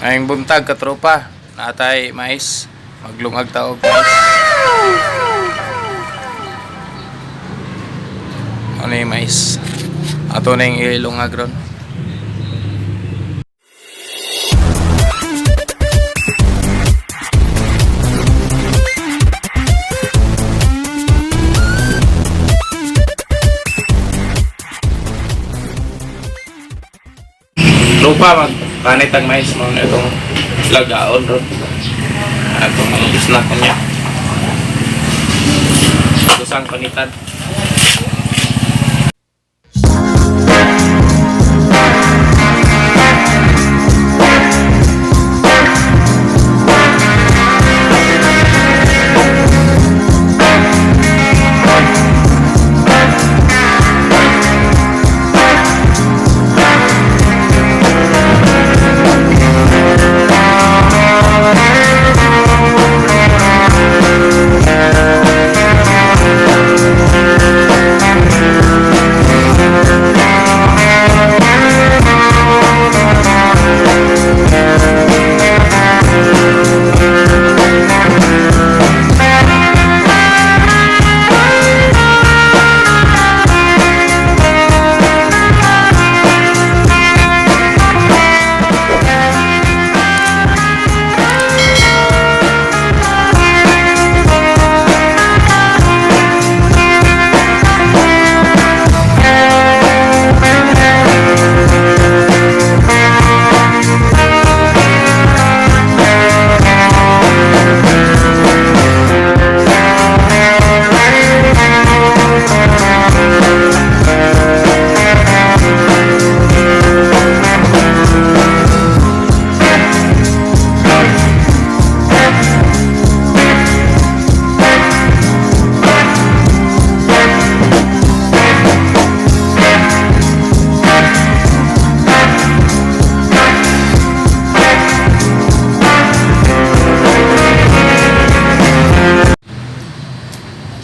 Maayong buntag, katropa. Naa tay mais. Maglungag ta og mais. Ano yung mais? Ato na yung ilungag ron. Lupa, magpanit ang mais mo na itong lagaon ron. Atong isna ko niya. Kusang panitan.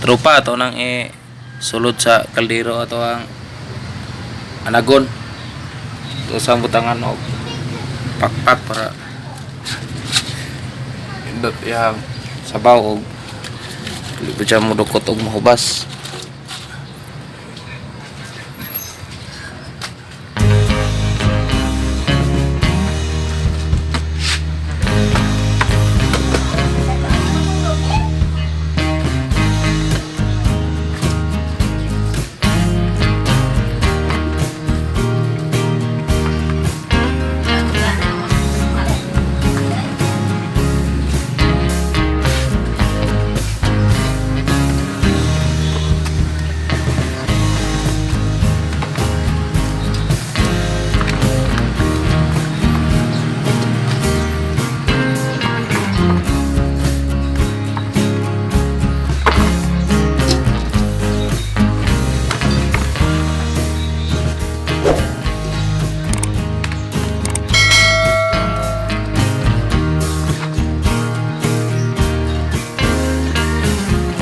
Tropa, ato nang e sulod sa kaldero ato ang anagon. Ito sa butangan og pakpak para indot yang sabaw og dili pa siya modukot og mahubas.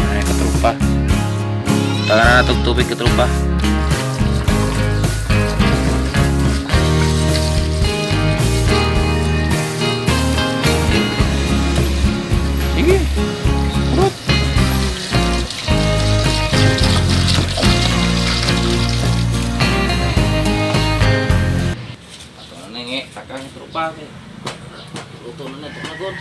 Ay, katropa. Taga na natong tubig, katropa. Sige. Urot. Ato na nang takang, tropa. Luto na na itong nagon.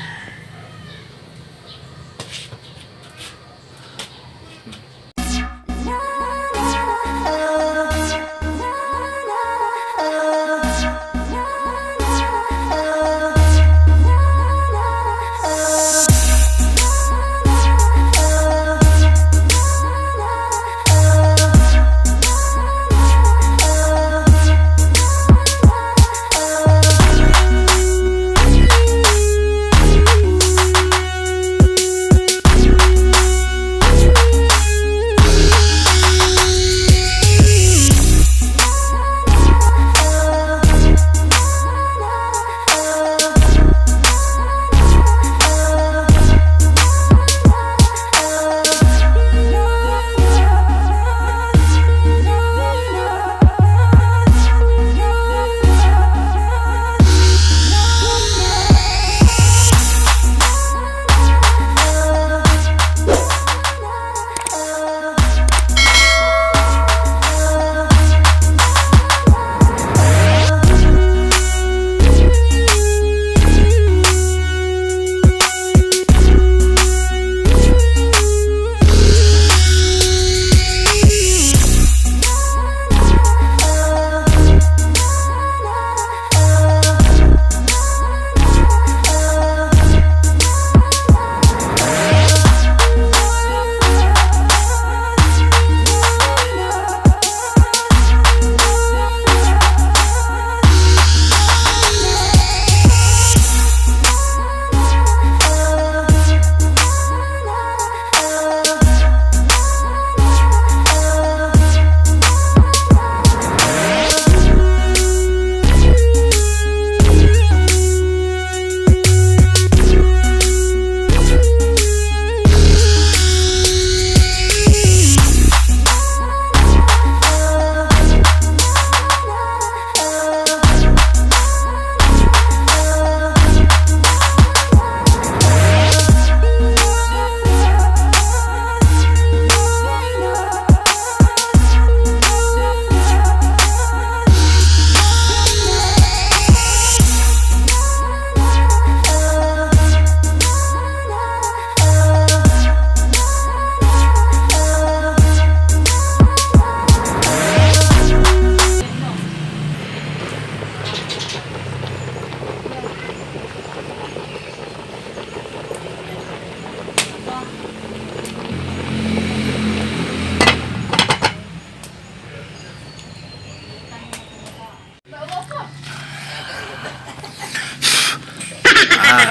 Ah.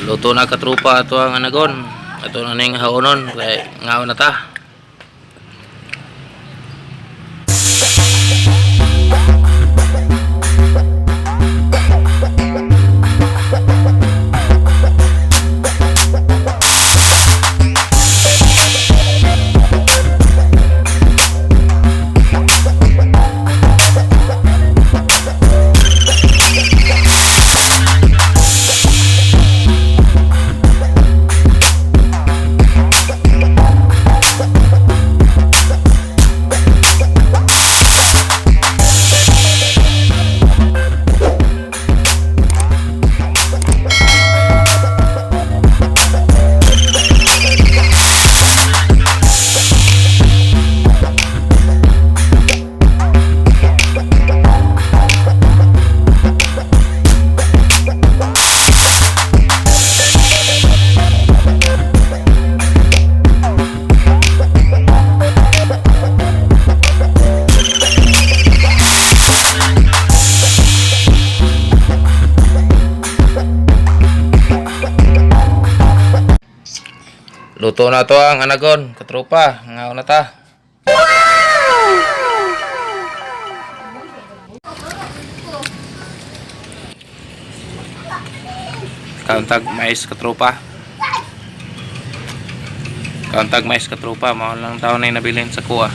Luto na, katropa, ato ang anagon. Ato na ning haonon kay ngaon na ta. Luto na to ang anagon, katropa, ngaon na ta. Kauntag mais, katropa. Kauntag mais, katropa, mao lang taon na nabilin sa kuha.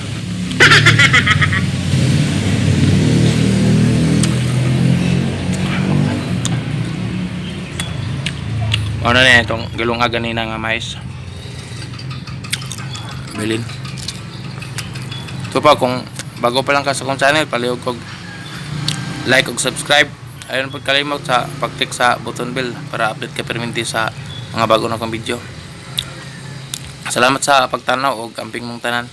Ano na itong gilunga ganina nga mais. Bilin. Ito pa, kung bago pa lang ka sa akong channel, palihog kog like ug subscribe. Ayun pagkalimot sa pag-click sa button bell para update ka perminti sa mga bago na kong video. Salamat sa pagtanaw og amping mong tanan.